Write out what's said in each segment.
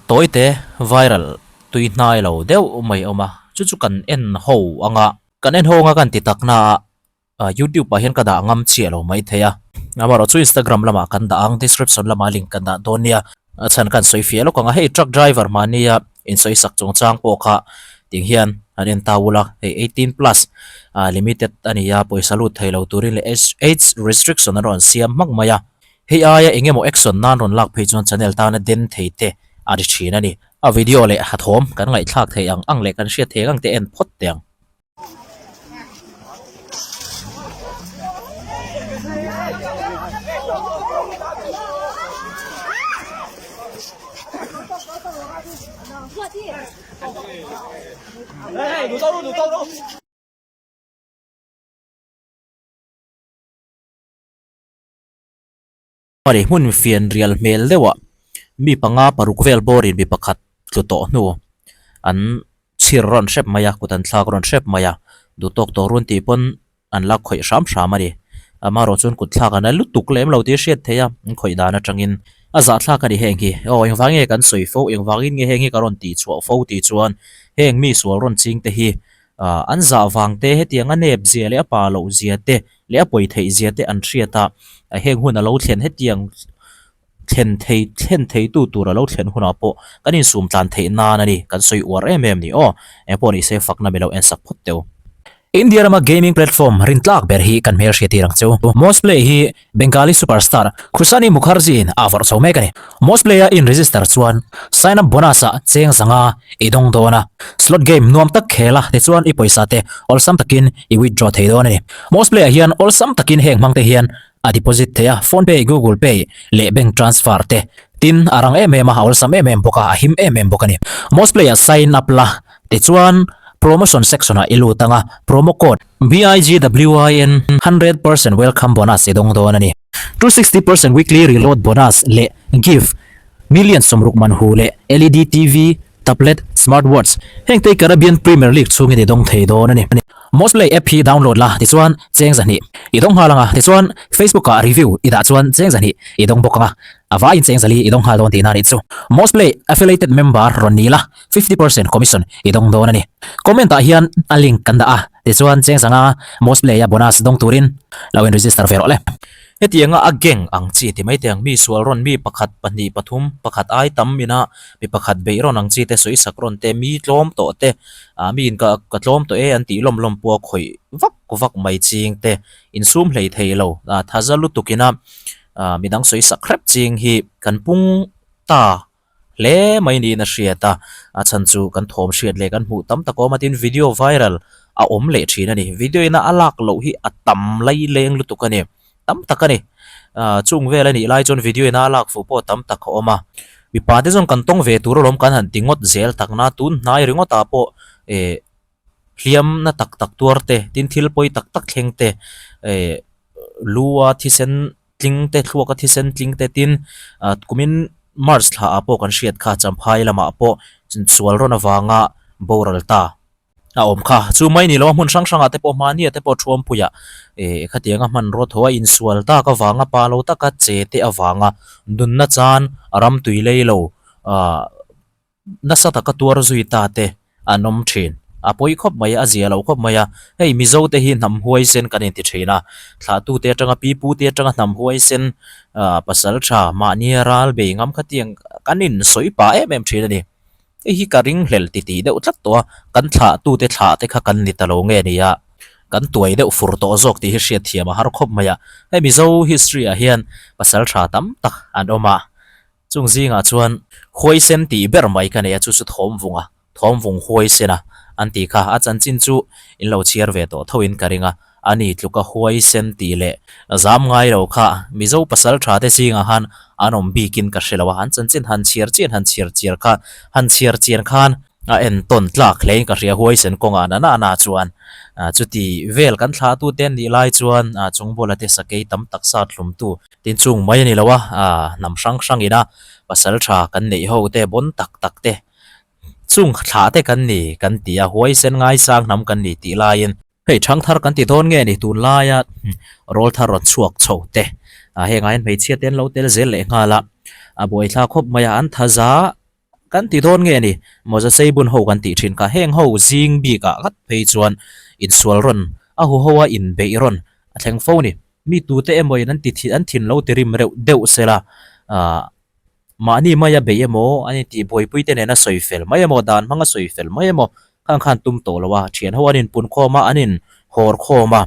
Tawite viral tui hnai lo deuh mai a awm a, chu chu kan en ho ang a, kan en ho ang a kan ti tak na a, youtube ah hian ka dah ngam chiah lo mai thei a, amaherawh chu instagram lamah kan dah ang, description lamah link kan dah dawn nia, a chhan kan sawi fiah lawk ang a, hei truck driver mahnia insawi sak chungchang pawh kha ting hian an en ta ula, hei 18 plus ah limited a ni a, pawisa lut thei lo turin leh age restriction an rawn siam hmak mai a. Hei aia eng emaw action nan rawn lak phei chuan channel tana den thei te a ri thin a ni. A video leh hathawm kan ngaihthlak theih ang ang leh kan hriat theih ang te en phawt teh ang. Pari hmun fian rial hmel deuhah mi panga paruk vel bawrin mi pakhat tlu tawh hnu an chhir rawn hrep mai a kut an thlak rawn hrep mai a duh tawk tawh run tih pawn an la khawih hram hram a ni amaherawh chuan kut thlak an la lutuk lem lo tih a hriat theih a an khawih dan atangin a zahthlak a ni heng hi aw engvang nge kan sawi fo engvangin nge heng hi ka rawn tih chhuah fo tih chuan heng mi sual rawn ching te hi ah an zah vang te hetiang a nep zia leh a pa loh zia te leh a pawi theih zia te an hriat a, heng hun a lo thlen hetiang thlen thei thlen thei tu tur a lo thlen hunah pawh kan insum tlan theih nan a ni, kan sawi uar em em ni aw, engpawh ni se fakna mi lo en sak phawt teu. India rama gaming platform rintlak ber hi kan hmelhriat tir ang chu. Mosplay hi Bengali superstar Khushani Mukherjee in a vawrh chho mek a ni. Mosplay a in register chuan sign up bonus ah cheng zanga i dawng dawn a, slot game nuam tak khel a tichuan i pawisa te awlsam takin i withdraw thei dawn a ni. Mosplay ah hian awlsam takin heng hmang te hian a deposit thei a, phone pay, google pay leh bank transfer te. Tin, a rang em em a, a awlsam em em bawk a, a him em em bawk a ni. Mosplay ah sign up la tichuan promotion section ah i lut ang a, promo code. BIGWIN 100% welcome bonus i dawng dawn a ni. 260% weekly reload bonus leh gift million 60 man hu leh LED TV, tablet, smart watch heng te Caribbean Premier League chhungin i dawng thei dawn a ni. Mosplay app hi download la tichuan cheng 200 i dawng nghal ang a, tichuan Facebook ah review i dah chuan cheng 200 i dawng bawk ang a, a vaiin cheng 4 i dawng nghal dawn tihna a nih chu. Mosplay affiliated member rawn ni la. 50% commission i dawng dawn a ni. Comment ah hian a link kan dah a, tichuan cheng sanga Mosplay a bonus dawng turin lo in register ve rawh le. Hetianga a gang ang chi ti mai teng mi sual rawn mi pakhat pahnih pathum pakhat ai tam ina mi pakhat beih rawn ang chi te sawi sak rawn te mi tlawm tawh te ah mi in ka ka tlawm tawh e an tih lawm lawm pawh a khawih vak vak mai ching te insum hlei thei lo ah thaza lutuk ina ah midang sawi sak hrep ching hi kan pung ta hle mai niin a hriat a, a chhan chu kan thawm hriat leh kan hmuh tam tak a awm a tin video viral a awm leh thin a ni video ina a lak loh hi a tam lai leng lutuk a ni tam tak a ni ah chung vel a nih lai chuan video ina a lak fuh pawh tam tak a awm a mipa te chuan kan tawng ve tur alawm kan han ti ngawt zel tak na tun hnai ringawt ah pawh eh hliam na tak tak tuar te tin thil pawi tak tak thleng te eh lu a thisen tling te thluak a thisen tling te tin ah kumin March thla ah pawh kan hriat kha Champhai lamah pawh sual rawn avanga boral ta a awm kha. Chu mai ni lo a hmun hrang hrangah te pawh hmania te pawh Thuampuiah eh khatianga hmanraw tho a insual tak avanga pa lo taka che te avanga nunna chan ram tui lei lo ah Nasa taka tuar zui ta te an awm thin. A pawi khawp mai a, a zia lo khawp mai a. Hei Mizo te hi hnam huaisen kan inti thin a. Thlahtute atanga pipu te atanga hnam huaisen pasal tha mahnia ral bei ngam khatiang kan insawi pah em em thin a ni. Hei hi ka ringhlel titih deuh tlat tawh a, kan thlahtute thlah te kha kan ni ta lo nge nia. Kan tuai deuh fur tawh zawk tih hi hriatthiam a har khawp mai a. Hei Mizo history ah hian pasal tha tam tak an awm a. Chung zingah chuan huaisen tih ber mai ka nei a, chu chu Thawmvunga, Thawmvung huaisena an tih kha. A chanchin chu in lo chhiar ve tawh thoin ka ring a, a ni tluka huaisen tih leh zam ngai lo kha Mizo pasal tha te zingah khan an awm bikin ka hre lo a, an chanchin han chhiar chian han chhiar chiar kha han chhiar chian khan a entawn tlak hlein ka hria huaisen kawngah na na na chuan chuti vel kan thlahtute an nih lai chuan Chungbawla te sakei tam tak sat hlumtu Tin chung mai a ni lo a, hnam hrang hrang ina pasal tha kan neih ho te bawn tak tak te chung thlah te kan ni kan ti a, huaisen ngaisang hnam kan ni tih laiin hei thang thar kan ti dawn nge ni tunlaia rawl thar rawn chhuak chho te hengah hian hmeichhia te an lo tel zel leh nghal a, a buaithlak khawp mai a, an thaza. Kan ti dawn nge ni? Mawza sei bun ho kan tih thin kha heng ho zing bik ah ngat phei chuan insual rawn a hu ho a inbeih rawn a thleng fo ni. Mi tute emaw in an ti thin an thin lo ti rim reuh deuh sela ah mahni maia beih emaw an intih buaipui te nena sawi fel mai emaw dan hmanga sawi fel mai emaw khang khan tum tawh lo a thian ho an inpun khawm a an in hawr khawm a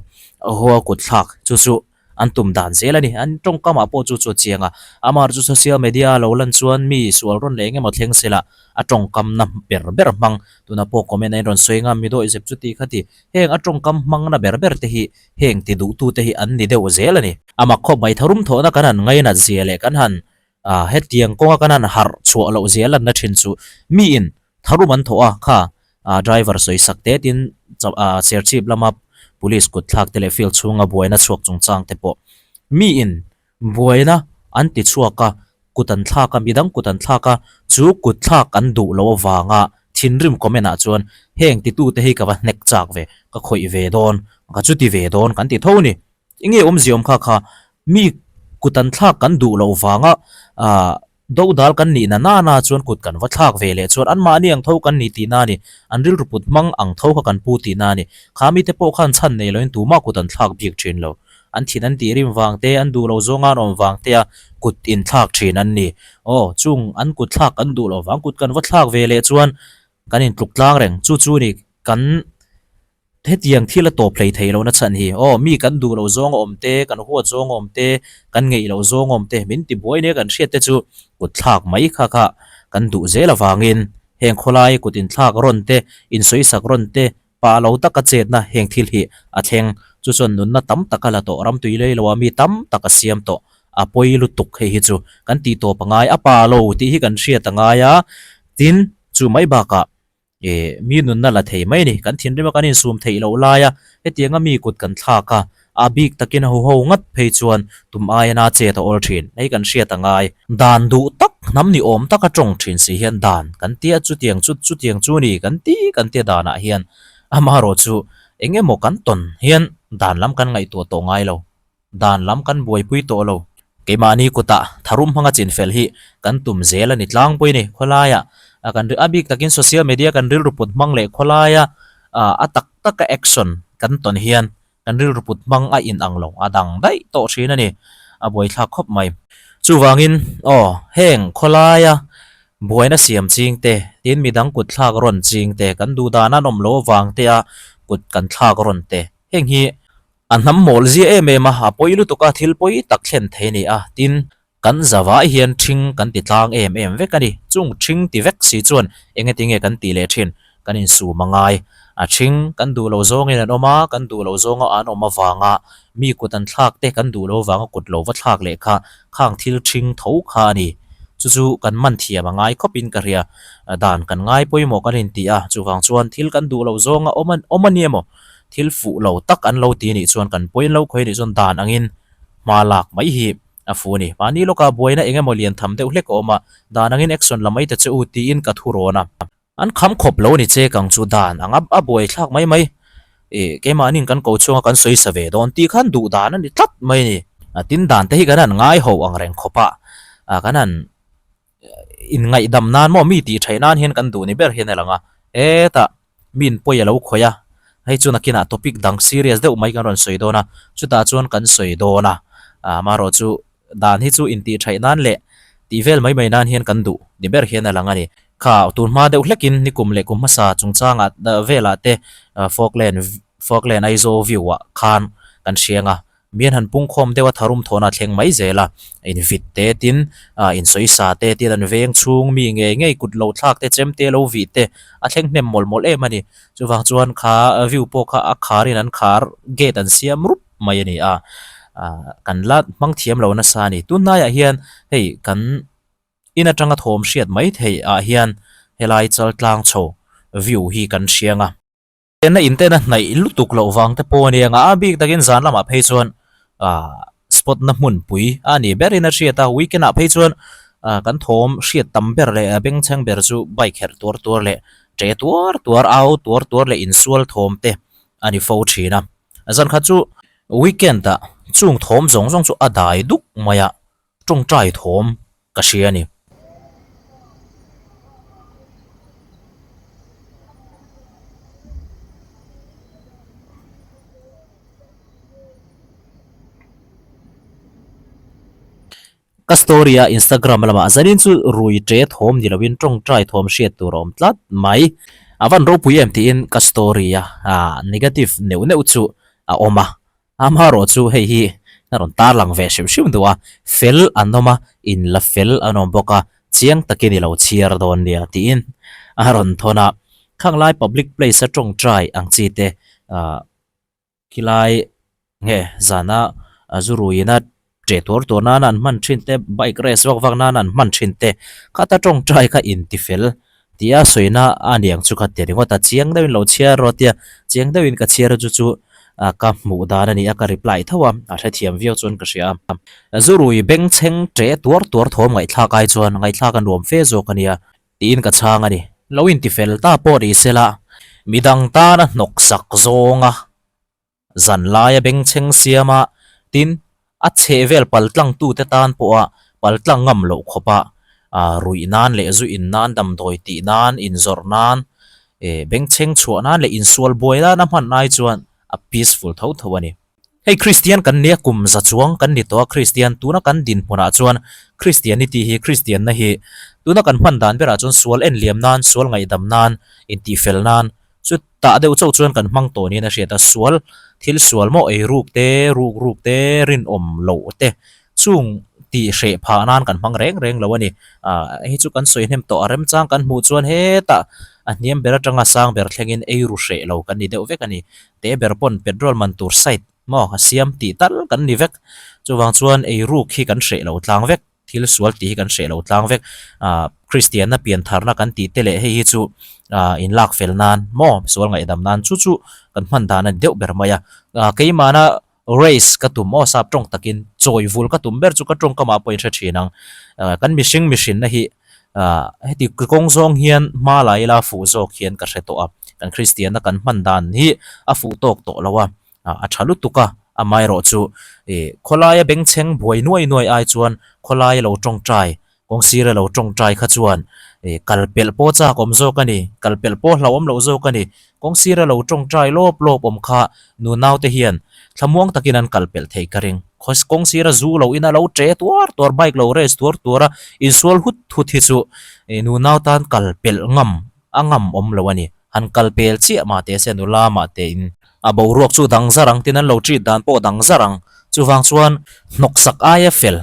ho a kut thlak chu chu An tum dan zel a ni. An tawngkamah pawh chu chu a chiang a. Amah chu social media a lo lan chuan mi sual rawn leh engemaw thleng sela a tawngkamna ber ber hmang. Tunah pawh comment a inrawn sawi anga mi dawih zep chu ti kha ti. Heng a tawngkam hmangna ber ber te hi heng ti duhtute hi an ni deuh zel a ni. A mak khawp mai tharum thawhna kan han ngainat zia leh kan han hetiang kawnga kan han harh chhuah loh zia lanna thin chu miin Tharum an thawh a, kha driver sawi sak te tin Serchhip lama police kut thlak te leh field chhunga buaina chhuak chungchang te pawh miin buaina an ti chhuak a, kut an thlak a, midang kut an thlak a, chu kut thlak an duh loh avanga thinrim comment ah chuan heng titute hi ka va hnek chak ve, ka khawih ve dawn, ka chuti ve dawn kan ti tho a ni. Enge awmzia awm kha kha mi kut an thlak kan duh loh vanga Do dal kan nih na nana chuan kut kan va thlak ve leh chuan anmahni ang tho kan ni tihna a ni. An rilru put hmang ang tho kha kan pu tihna a ni. Kha mite pawh khan chhan nei loin tumah kut an thlak bik thin lo. An thin an tih rim vang te, an duh lo zawnga an awm vang te a kut in thlak thin an ni. Aw, chung an kut thlak kan duh loh vang kut kan va thlak ve leh chuan kan intluk tlang reng. Chu chu ni kan. Hetiang thil a tawp hlei thei lohna chhan hi aw mi kan duh loh zawng a awm te, kan huat zawng a awm te, kan ngeih loh zawng a awm te, min ti buai nia kan hriat te chu kut thlak mai kha kha kan duh zel avangin heng khawlai kut inthlak rawn te, insawisak rawn te, pah lo taka chetna heng thil hi a thleng. Chu chuan nunna tam tak a la tawh, ramtui lei loah mi tam tak a siam tawh, a pawi lutuk hei hi chu kan tih tawp a ngai, a pa lo tih hi kan hriat a ngai a, tin chu mai bakah E, mi nunna la thei mai a ni. Kan thinrima kan insum theih loh laia hetianga mi kut kan thlak a, a bik takin a huho ngat phei chuan tum aia na chet a awl thin. Hei kan hriat a ngai. Dan duh tak, hnam ni awm taka tawng thin si hian dan kan tia chutiang chu chutiang chu ni kan ti kan tia danah hian amaherawh chu eng emaw kan tawn hian dan lam kan ngaihtuah tawh ngai lo. Dan lam kan buaipui tawh lo. Keimahni kutah tharum hmanga chinfel hi kan tum zel a ni tlangpui ni. Khawlaia kan a bik takin social media kan rilru put hmang leh khawlaia a tak taka action kan tawn hian kan rilru put hmang a inang lo, a dang daih tawh thin a ni. A buaithlak khawp mai. Chuvangin aw heng khawlaia buaina siam ching te, tin midang kut thlak rawn ching te, kan duh dan an awm lo avang te a kut kan thlak rawn te, heng hi A hnam mawl zia em em a, a pawi lutuk a, thil pawi tak thlen thei a ni a, tin, kan zavai hian ṭhing kan ti tlang em em vek a ni. Chung ṭhing ti vek si chuan eng eti nge kan tih leh ṭhin? Kan insum a ngai. A ṭhing kan duh lo zawngin an awm a, kan duh lo zawnga an awm avanga mi kut an thlak te, kan duh lo vanga kut lo va thlak leh kha khang thil ṭhing tho kha a ni. Chu chu kan man thiam a ngai khawpin ka hria. Dan kan ngai pawimawh kan inti a, chuvang chuan thil kan duh lo zawnga awm awm a ni emaw? Thil fuh lo tak an lo ti nih chuan kan pawi an lo khawi nih chuan dan angin hma lak mai hi a fu a ni. Mahni lawkah buaina eng emaw lian tham deuh hlek a awm a, dan angin action la mai ta che u tiin ka thu rawn a. An kham khawp lo ni che kang chu dan ang a buai thlak mai mai. Ih keimahniin kan ko chhunga kan sawi sa ve dawn tih khan duh dan a ni tlat mai a ni. Tin dan te hi kan han ngai ho ang reng khawp a, kan han inngaihdam nan maw mi tih theih nan hian kan duh ni ber hian a lang a, hetah min pawi a lo khawih a, hei chu nakinah topic dang serious deuh mai kan rawn sawi dawn a, chutah chuan kan sawi dawn a, amaherawh chu dan hi chu intih theih nan leh tih vel mai mai nan hian kan duh ni ber hian a lang a ni. Kha tun hma deuh hlekin nikum leh kum hmasa chungchangah velah te Falkland Falkland Aizawl view ah khan kan hriang a, Mian han pungkhawm deuh a tharum thawhna a thleng mai zel a, invit te tin, insawisa te tin an veng chhung mi ngei ngei kut lo thlak te chem te lo vih te a thleng hnem mawlh mawlh em a ni. Chuvang chuan kha view pawh kha a kharin an khar gate an siam rup mai a ni a, kan la hmang thiam lo nasa a ni. Tunhnaiah hian hei kan in atanga thawm hriat mai theih ah hian helai chaltlang chho view hi kan hriang a. Enna in tena hnaih lutuk loh vang te pawh a nia nga a bik takin zan lamah phei chuan ah spot na hmunpui a ni berin a hriat a weekend ah phei chuan ah kan thawm hriat tam ber leh bengchheng ber chu bike herh tuar tuar leh che tuar tuar au tuar tuar leh insual thawm te a ni fo thin a zan khat chu weekend ah chung thawm zawng zawng chu a dai duk mai a tawngtai thawm ka hria a ni. Ka story a Instagram lamah zanin chu rui ṭe thawm ni loin ṭawngṭai thawm hriat tur a awm tlat mai. A van ropui em tiin ka story a negative neuh neuh chu a awm a. Amaherawh chu hei hi a rawn tarlang ve hrim hrim duh a, fel an awm a, in la fel an awm bawk a, chiang takin i lo chhiar dawn nia tiin a rawn thawn a. Khanglai public place a ṭawngṭai ang chi te ah. Khilai nge zana zu ruiin a ṭeh tuar tuar nana an hman ṭhin te, bike race vak vak nana an hman ṭhin te khata ṭawngṭai kha intifel tia sawina a niang chu ka ti ringawt a, chiang deuhin lo chhiar rawh tia chiang deuhin ka chhiar a chu chu ka hmuh dan a ni a, ka reply tho a, a hrethiam viau chuan ka hria a. Zu rui bengchheng ṭeh tuar tuar thawm ngaihthlak ai chuan ngaihthlak a nuam fe zawk a nia. Tiin ka chhang a ni. Lo intifel ta pawh ni sela, midang tana hnawksak zawnga zan laia bengchheng siama tin a chhehvel paltlangtute tan pawha paltlang ngam loh khawpa ruih nan leh zu in nan, damdawi tih nan, inzawrh nan, bengchheng chhuah nan leh insual buai nana hman ai chuan a peaceful tho tho a ni. Hei Kristian kan nia kum za chuang kan ni tawh a Kristian tuna kan dinhmunah chuan Kristianity hi Kristianna hi tuna kan hman dan berah chuan sual en liam nan sual ngaihdam nan intihfel nan chu tah deuh chauh chuan kan hmang tawh niin a hriat a sual thil sual maw ei ruk te ruk ruk te rinawm loh te chung tih hreh phah nan kan hmang reng reng lo a ni ah hei chu kan sawi hnem tawh a remchang kan hmuh chuan hetah a hniam ber atanga sang ber thlengin ei ru hreh lo kan ni deuh vek a ni. Teh ber pawn petrol man tur site maw a siam tih tal kan ni vek. Chuvang chuan ei ruk hi kan hreh lo tlang vek, thil sual tih hi kan hreh lo tlang vek. Ahh Kristianna piantharna kan tih te leh hei hi chu ahh inlak fel nan maw sual ngaihdam nan chu chu kan hman dan a ni deuh ber mai a. Ahh keimahna race ka tum aw sap tawng takin chawi vul ka tum ber chu ka tawngkamah pawh in hre thin ang. Ahh kan mihring mihrinna hi Ahh heti kawng zawng hian hma la ila fuh zawk hian ka hre tawh a, kan Kristianna kan hman dan hi a fuh tawk tawh lo a, a tha lutuk a, amaherawh chu ih khawlaia bengchheng buai nuai nuai ai chuan khawlaia lo tawngtai, kawng sira lo tawngtai kha chuan ih kal pelh pawh chak awm zawk a ni, kal pelh pawh hlauhawm loh zawk a ni, kawng sira lo tawngtai lawp lawp awm kha nunaute hian thlamuang takin an kal pelh theih ka ring. Kawng sira zu lo ina lo che tuar tuar, bike lo race tuar tuar a, insual hut hut hi chu nunau tan kal pelh ngam a ngam awm lo a ni. Han kal pel chiah mah teh se nula mah teh in a boruak chu dang zar ang tin an lo treat dan pawh dang zar ang. Chuvang chuan hnawksak aia fel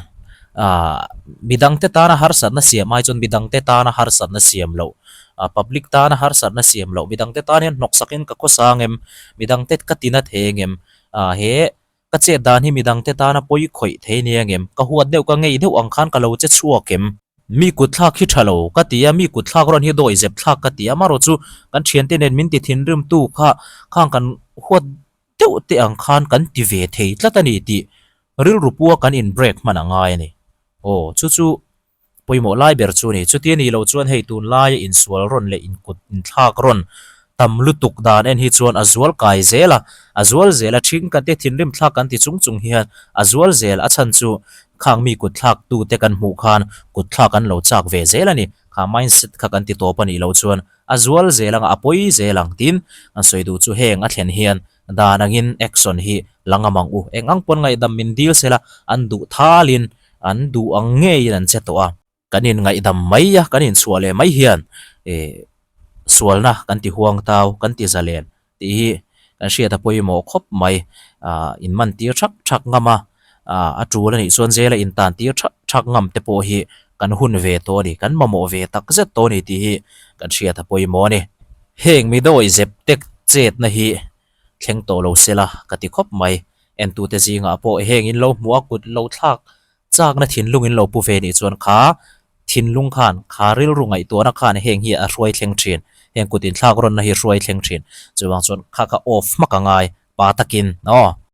ah midangte tana harsatna siam ai chuan midangte tana harsatna siam loh ah public tana harsatna siam loh midangte tan hian hnawksakin ka khawsang em midangte ka tina thei engem ah he Ka chet dan hi midangte tana pawi khawih thei nia ngem? Ka huat deuh ka ngei deuh ang khan ka lo che chhuak em? Mi kutthlak hi tha lo ka ti a, mi kutthlak rawn hi dawi zep thlak ka ti a, amaherawh chu kan thiante nen min ti thinrim tu kha khang kan huat deuh te ang khan kan ti ve thei tlat a ni tih rilru pua kan in break hman a ngai a ni. Aw chu chu Pawimawh lai ber chu a ni. Chuti a nih loh chuan hei tunlaia insual rawn leh inkut inthlak rawn tam lutuk dan en hi chuan a zual kai zel a, a zual zel a, thing kan te thinrim thlak kan ti chung chung hian a zual zel a chhan chu khang mi kut thlak tute kan hmuh khan kut thlak an lo chak ve zel a ni. Kha mindset kha kan ti tawp a nih loh chuan a zual zel ang a, a pawi zel ang tin an sawi duh chu heng a thlen hian dan angin action hi la ngam ang u. Eng ang pawn ngaihdam min dil sela an duh thalin An duh ang ngeiin an che tawh a. Kan inngaihdam mai a, kan inchhuah leh mai hian ih sualna kan ti huang tau, kan ti zalen tih hi kan hriat a pawimawh khawp mai. Ah inman tir thak thak ngam a, ah a tul a nih chuan zela intan tir thak thak ngam te pawh hi kan hun ve tawh a ni, kan mamawh ve tak zet tawh a ni tih hi kan hriat a pawimawh a ni. Heng mi dawi zep tek chetna hi thleng tawh lo sela ka ti khawp mai. Entute zingah pawh heng in lo hmuh a kut lo thlak chakna thinlung in lo pu ve nih chuan kha thinlung khan kha rilru ngaihtuahna khan heng hi a hruai thleng thin, heng kut inthlak rawnna hi a hruai thleng thin. Chuvang chuan kha kha off hmak a ngai pa takin aw.